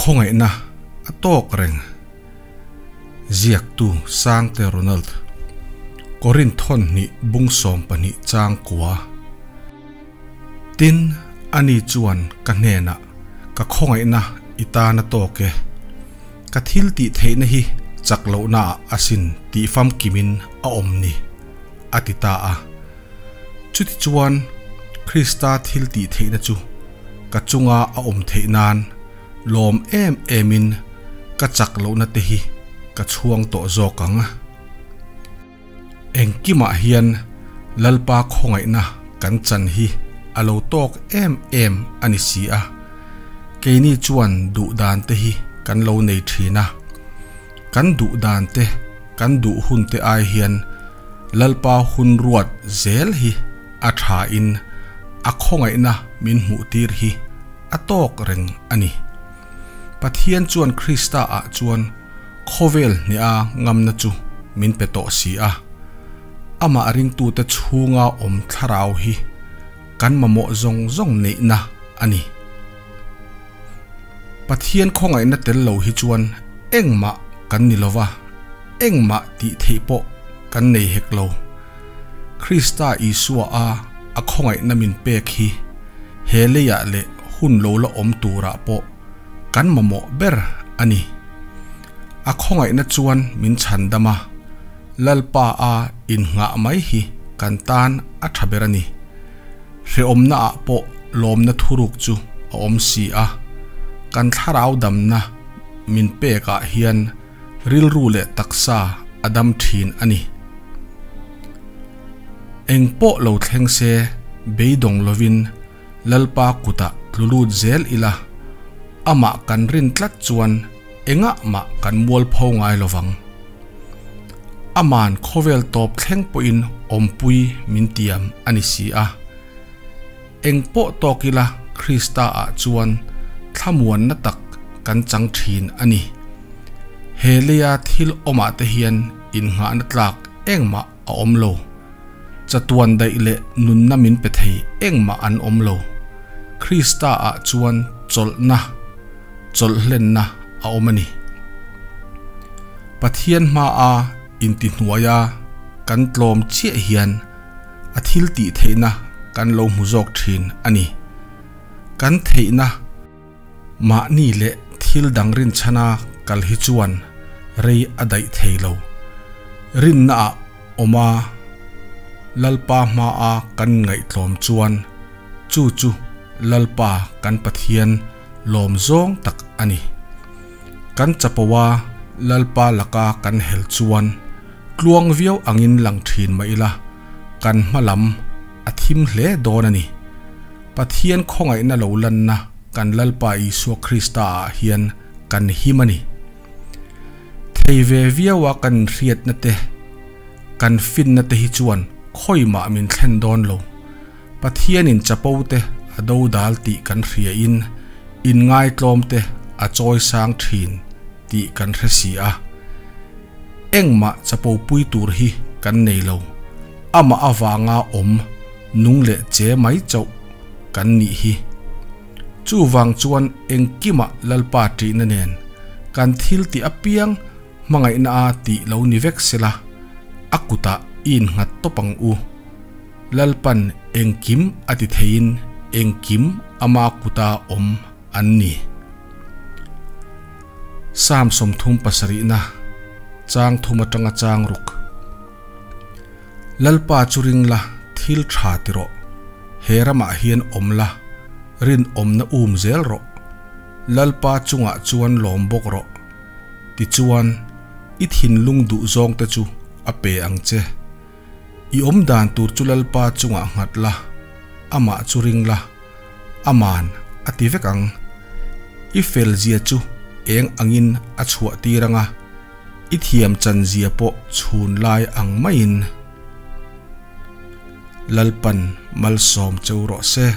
khawngaihna a tawk reng. Ziaktu Sangte Ronald, Korinth thawn hnih bung 12 chang kua. Tin, ani chuan ka hnenah, Ka khawngaihna i tan a tawk e. Ka thil tih theihna hi chak lohnaah asin tih famkimin a awm ni, a ti ta a. Chutichuan, Krista thil tih theihna chu ka chunga a awm theih nan lawm em emin ka chak lohna te hi ka chhuang tawh zawk ang. Engkimah hian Lalpa khawngaihna kan chan hi a lo tawk em em a ni si a, keini chuan duh dan te hi kan lo nei thin a. Kan duh dan te, kan duh hun te ai hian Lalpa hun ruat zel hi a tha in a khawngaihna min hmuh tir hi a tawk reng a ni. Pathian chuan Krista ah chuan khawvel hneha ngamna chu min pe tawh si a. Amah ringtute chhunga awm thlarau hi kan mamawh zawng zawng neihna a ni. Pathian khawngaihna tel lo hi chuan engmah kan ni lo va, engmah tih theih pawh kan nei hek lo. Krista Isua a a khawngaihna min pek hi he leiah leh hun lo la awm turah pawh kan mamawh ber a ni. A khawngaihna chuan min chhandam a, Lalpa a innghah mai hi kan tan a tha ber a ni. Hrehawmnaah pawh lawmna thuruk chu a awm si a, kan thlarau damna min pekah hian rilru leh taksa a dam thin a ni. Eng pawh lo thleng se beidawng lovin Lalpa kutah tlu lut zel ila, amah kan rin tlat chuan engah mah kan mualpho ngai lovang. Aman khawvel tawp thleng pawhin awmpui min tiam a ni si a. Eng pawh tawk ila Krista ah chuan thlamuanna tak kan chang thin a ni. He leia thil awmah te hian innghahna tlak engmah a awm lo. Chatuan daih leh nunna min pe thei engmah an awm lo. Krista ah chuan chawlhna, chawlhhlenna a awm a ni. Pathian hmaa intihnuaia kan tlawm chiah hian a thil tih theihna kan lo hmu zawk thin a ni. Kan theihna mahni leh thil dang rinchhana kal hi chuan rei a daih thei lo. Rinnaah awm a, Lalpa hmaa kan ngaihtlawm chuan chu chu Lalpa kan Pathian lawm zawng tak a ni. Kan chapo a, Lalpa laka kan hel chuan tluang viau angin lang thin mah ila, kan hma lam a thim hle dawn a ni. Pathian khawngaihna lo lanna kan Lalpa Isua Krista ah hian kan him a ni. Thei ve viau a kan inhriatna te, kan finna te hi chuan khawimah min thlen dawn lo. Pathianin chapo te a do dal tih kan hriain inngaitlawm te a chawi sang thin tih kan hre si a. Engmah chapo pui tur hi kan nei lo. Amah avanga awm nung leh che mai chauh kan nih hi. Chuvang chuan engkimah Lalpa ṭihna nen kan thil tih apiang hmangaihna a tih lo ni vek sela, a kutah i innghat tawp ang u. Lalpan engkim a ti theiin engkim ama kuta awm an ni. Psalm 37na chang thum atanga chang ruk. Lalpa chu ring la, thil tha ti rawh. He ramah hian awm la, rinawmna um zel rawh. Lalpa chungah chuan lawm bawk rawh. Tichuan, i thinlung duh zawngte chu a pe ang che. I awm dan tur chu Lalpa chungah nghat la, amah chu ring la, aman a ti vek ang. I fel zia chu eng angin a chhuah tir ang a, i thiam chan zia pawh chhun lai ang maiin. Lalpan malsawm cheu rawh se.